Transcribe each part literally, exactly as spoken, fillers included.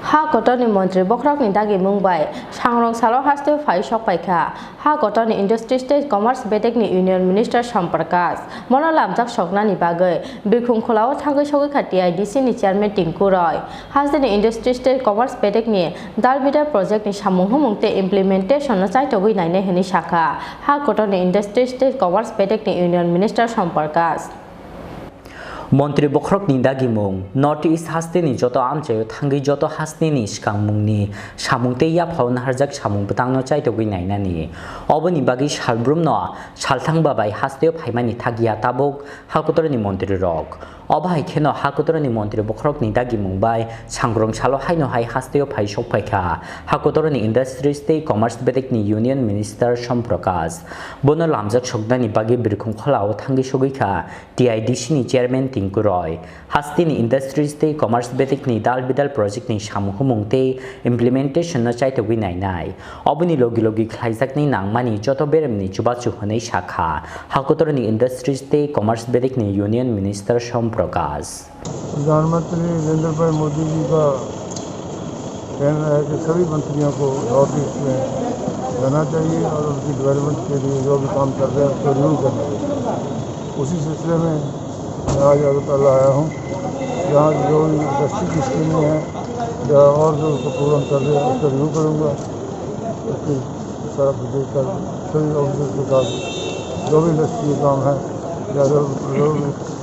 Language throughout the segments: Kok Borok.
Ha kotorni montri bokhorokni dagimung bai sangrong salo hasteo phai sok paikha ha kotorni Industries tei Commerce bedekni Union Minister Som Prakash. Bono lamjak soknani bagwi Birkhung Kholao thangwi sogwi kha T I D C ni Chairman Tinku Roy. Hasteni Industries tei Commerce bedekni dal bidal project ni samung humung tei implementation no chaitogwi nainai hwnwi sakha ha kotorni Industries tei Commerce bedekni Union Minister Som Prakash. Montri bokhorokni dagimung, North East hasteni joto amchaio thangwi joto hasteni swkangmungni samung tei yaphao naharjak samung bwtangno chaitogwi nainani. Oboni bagwi salbrumno salthangba bai hasteo phaimani thakya tabuk hakotorni montrirok. Obo hai kheno hakotorni montri bokhorokni dagimung bai sangrong salo haino hai hasteo phai sokphaikha hakotorni Industries tei Commerce bedekni Union Minister Som Prakash. Bono lamjak soknani bagwi Birkhung Kholao thangwi sogwi kha T I D C ni Chairman Tinku Roy. Hasteni Industries tei Commerce bedekni dal bidal project ni samung humung tei implementation no chaitogwi nainai. Oboni logi logi khlaijaknai nangmani joto beremni chubachu hwnwi sakha hakotorni Industries tei Commerce bedekni Union Minister Som Prakash. प्रधानमंत्री नरेंद्र भाई मोदी जी का कहना है कि सभी मंत्रियों को north east में जाना चाहिए और उनकी डेवलपमेंट के लिए जो भी काम कर रहे हैं उसको रिव्यू करना चाहिए। उसी सिलसिले में मैं आज अगरतला आया हूँ, जहाँ जो भी इंडस्ट्री की स्कीमें हैं या और जो उसको प्रोग्राम चल रहे हैं उसको रिव्यू करूँगा। उसकी सारा विजिट कर सभी ऑफिसर्स के साथ जो भी इंडस्ट्री के काम है या जो रोड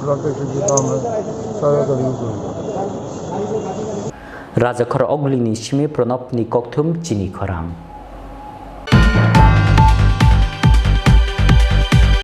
प्लांटेशन के काम है, सारा का रिव्यू करूँगा। Rajakhor Ogulini simi Pranabni kokthum chini khorang.